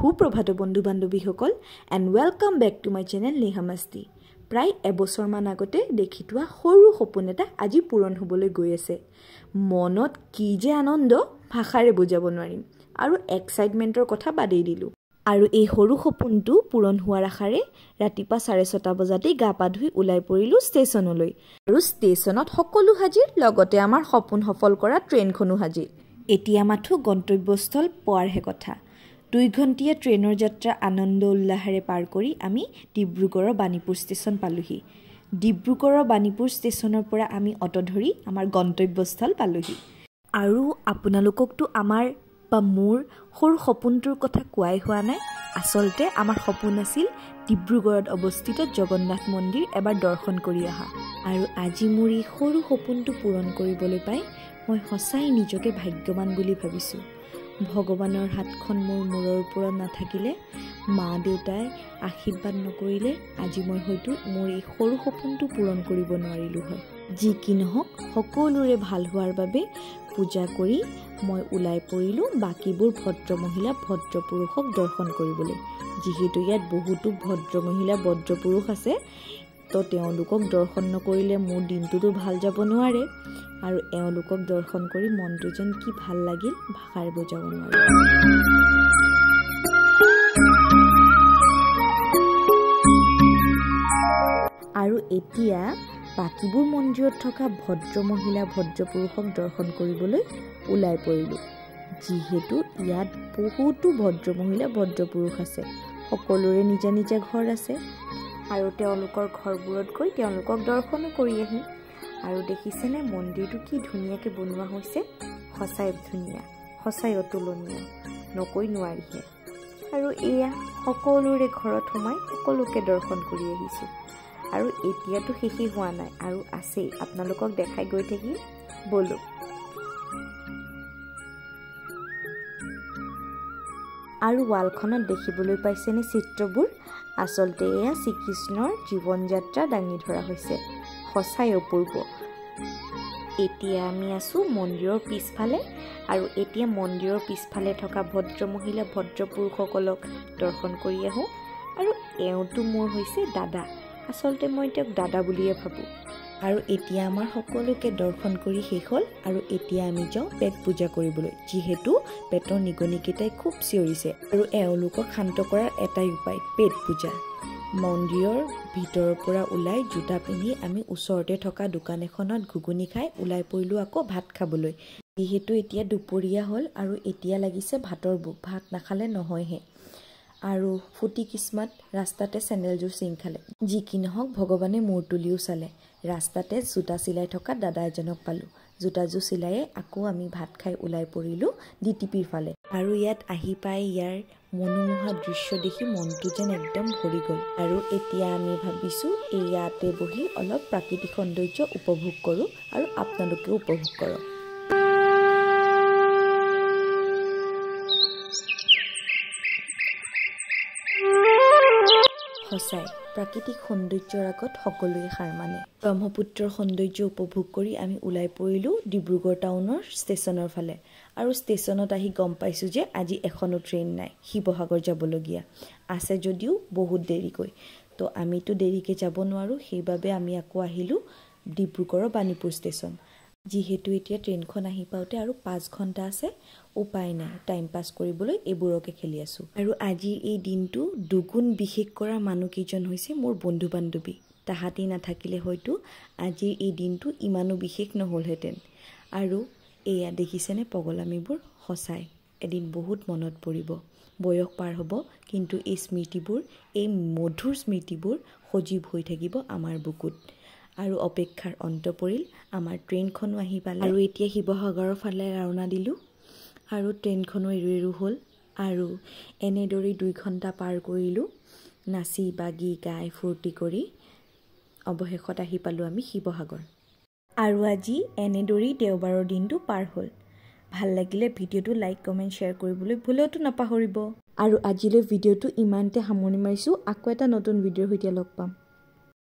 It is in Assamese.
সুপ্ৰভাত বন্ধু বান্ধৱীসকল and welcome back to my channel Neha Masti. প্ৰায় এবছৰমান আগতে দেখি থোৱা সৰু সপোন এটা আজি পূৰণ হ'বলৈ গৈ আছে। মনত কি যে আনন্দ ভাষাৰে বুজাব নোৱাৰিম আৰু এক্সাইটমেণ্টৰ কথা বাদেই দিলোঁ। আৰু এই সৰু সপোনটো পূৰণ হোৱাৰ আশাৰে ৰাতিপুৱা 6:30 বজাতেই গা পা ধুই ওলাই পৰিলোঁ ষ্টেচনলৈ। আৰু ষ্টেচনত সকলো হাজিৰ, লগতে আমাৰ সপোন সফল কৰা ট্ৰেইনখনো হাজিৰ। এতিয়া মাথো গন্তব্যস্থল পোৱাৰহে কথা। 2 ঘণ্টীয়া ট্ৰেইনৰ যাত্ৰা আনন্দ উল্লাসেৰে পাৰ কৰি আমি ডিব্ৰুগড়ৰ বাণীপুৰ ষ্টেচন পালোহি। ডিব্ৰুগড়ৰ বাণীপুৰ ষ্টেচনৰ পৰা আমি অ'টো ধৰি আমাৰ গন্তব্যস্থল পালোহি। আৰু আপোনালোককতো আমাৰ বা মোৰ সৰু সপোনটোৰ কথা কোৱাই হোৱা নাই। আচলতে আমাৰ সপোন আছিল ডিব্ৰুগড়ত অৱস্থিত জগন্নাথ মন্দিৰ এবাৰ দৰ্শন কৰি অহা। আৰু আজি মোৰ এই সৰু সপোনটো পূৰণ কৰিবলৈ পাই মই সঁচাই নিজকে ভাগ্যৱান বুলি ভাবিছোঁ। ভগৱানৰ হাতখন মোৰ মূৰৰ ওপৰত নাথাকিলে, মা দেউতাই আশীৰ্বাদ নকৰিলে আজি মই হয়তো মোৰ এই সৰু সপোনটো পূৰণ কৰিব নোৱাৰিলোঁ হয়। যি কি নহওক, সকলোৰে ভাল হোৱাৰ বাবে পূজা কৰি মই ওলাই পৰিলোঁ বাকীবোৰ ভদ্ৰ মহিলা ভদ্ৰ পুৰুষক দৰ্শন কৰিবলৈ। যিহেতু ইয়াত বহুতো ভদ্ৰ মহিলা ভদ্ৰ পুৰুষ আছে, তো তেওঁলোকক দৰ্শন নকৰিলে মোৰ দিনটোতো ভাল যাব নোৱাৰে। আৰু এওঁলোকক দৰ্শন কৰি মনটো যেন কি ভাল লাগিল ভাষাৰে বুজাব নোৱাৰে। আৰু এতিয়া বাকীবোৰ মন্দিৰত থকা ভদ্ৰ মহিলা ভদ্ৰ পুৰুষক দৰ্শন কৰিবলৈ ওলাই পৰিলোঁ। যিহেতু ইয়াত বহুতো ভদ্ৰ মহিলা ভদ্ৰ পুৰুষ আছে, সকলোৰে নিজা নিজা ঘৰ আছে আৰু তেওঁলোকৰ ঘৰবোৰত গৈ তেওঁলোকক দৰ্শনো কৰি আহিম। আৰু দেখিছেনে মন্দিৰটো কি ধুনীয়াকৈ বনোৱা হৈছে, সঁচাই ধুনীয়া, সঁচাই অতুলনীয়, নকৈ নোৱাৰিহে। আৰু এয়া সকলোৰে ঘৰত সোমাই সকলোকে দৰ্শন কৰি আহিছোঁ। আৰু এতিয়াতো শেষেই হোৱা নাই, আৰু আছেই, আপোনালোকক দেখাই গৈ থাকিম। ব'লক। আৰু ৱালখনত দেখিবলৈ পাইছেনে চিত্ৰবোৰ? আচলতে এয়া শ্ৰীকৃষ্ণৰ জীৱন যাত্ৰা দাঙি ধৰা হৈছে, সঁচাই অপূৰ্ব। এতিয়া আমি আছোঁ মন্দিৰৰ পিছফালে আৰু এতিয়া মন্দিৰৰ পিছফালে থকা ভদ্ৰ মহিলা ভদ্ৰ পুৰুষসকলক দৰ্শন কৰি আহোঁ। আৰু এওঁটো মোৰ হৈছে দাদা, আচলতে মই তেওঁক দাদা বুলিয়ে ভাবোঁ। আৰু এতিয়া আমাৰ সকলোকে দৰ্শন কৰি শেষ হ'ল আৰু এতিয়া আমি যাওঁ পেট পূজা কৰিবলৈ, যিহেতু পেটৰ নিগনিকেইটাই খুব চিঞৰিছে আৰু এওঁলোকক শান্ত কৰাৰ এটাই উপায়, পেট পূজা। মন্দিৰৰ ভিতৰৰ পৰা ওলাই জোতা পিন্ধি আমি ওচৰতে থকা দোকান এখনত ঘুগুনি খাই ওলাই পৰিলোঁ আকৌ ভাত খাবলৈ। যিহেতু এতিয়া দুপৰীয়া হ'ল আৰু এতিয়া লাগিছে ভাতৰ ভোক, ভাত নাখালে নহয়হে। আৰু ফুটি কিস্মত ৰাস্তাতে চেণ্ডেলযোৰ ছিং খালে। যি কি নহওক, ভগৱানে মূৰ তুলিও চালে। ৰাস্তাতে জোতা চিলাই থকা দাদা এজনক পালোঁ। জোতাযোৰ চিলায়ে আকৌ আমি ভাত খাই ওলাই পৰিলোঁ ডিটিপিৰ ফালে। আৰু ইয়াত আহি পাই ইয়াৰ মনোমোহা দৃশ্য দেখি মনটো যেন একদম ভৰি গ'ল। আৰু এতিয়া আমি ভাবিছোঁ এই ইয়াতে বহি অলপ প্ৰাকৃতিক সৌন্দৰ্য উপভোগ কৰোঁ আৰু আপোনালোকেও উপভোগ কৰক। সঁচাই প্ৰাকৃতিক সৌন্দৰ্যৰ আগত সকলোৱে হাৰ মানে। ব্ৰহ্মপুত্ৰৰ সৌন্দৰ্য উপভোগ কৰি আমি ওলাই পৰিলোঁ ডিব্ৰুগড় টাউনৰ ষ্টেচনৰ ফালে। আৰু ষ্টেচনত আহি গম পাইছোঁ যে আজি এখনো ট্ৰেইন নাই শিৱসাগৰ যাবলগীয়া, আছে যদিও বহুত দেৰিকৈ। তো আমিতো দেৰিকৈ যাব নোৱাৰোঁ, সেইবাবে আমি আকৌ আহিলোঁ ডিব্ৰুগড়ৰ বাণীপুৰ ষ্টেচন। যিহেতু এতিয়া ট্ৰেইনখন আহি পাওঁতে আৰু 5 ঘণ্টা আছে, উপায় নাই, টাইম পাছ কৰিবলৈ এইবোৰকে খেলি আছোঁ। আৰু আজিৰ এই দিনটো দুগুণ বিশেষ কৰা মানুহকেইজন হৈছে মোৰ বন্ধু বান্ধৱী। তাহাঁতি নাথাকিলে হয়তো আজিৰ এই দিনটো ইমানো বিশেষ নহ'লহেঁতেন। আৰু এয়া দেখিছেনে পগলামিবোৰ, সঁচাই এদিন বহুত মনত পৰিব। বয়স পাৰ হ'ব, কিন্তু এই স্মৃতিবোৰ, এই মধুৰ স্মৃতিবোৰ সজীৱ হৈ থাকিব আমাৰ বুকুত। আৰু অপেক্ষাৰ অন্ত পৰিল, আমাৰ ট্ৰেইনখনো আহি পালে। আৰু এতিয়া শিৱসাগৰৰ ফালে ৰাওনা দিলোঁ আৰু ট্ৰেইনখনো এৰু এৰু হ'ল। আৰু এনেদৰেই 2 ঘণ্টা পাৰ কৰিলোঁ নাচি বাগি গাই ফূৰ্তি কৰি। অৱশেষত আহি পালোঁ আমি শিৱসাগৰ। আৰু আজি এনেদৰেই দেওবাৰৰ দিনটো পাৰ হ'ল। ভাল লাগিলে ভিডিঅ'টো লাইক, কমেণ্ট, শ্বেয়াৰ কৰিবলৈ ভুলতো নাপাহৰিব। আৰু আজিলৈ ভিডিঅ'টো ইমানতে সামৰণি মাৰিছোঁ। আকৌ এটা নতুন ভিডিঅ'ৰ সৈতে লগ পাম।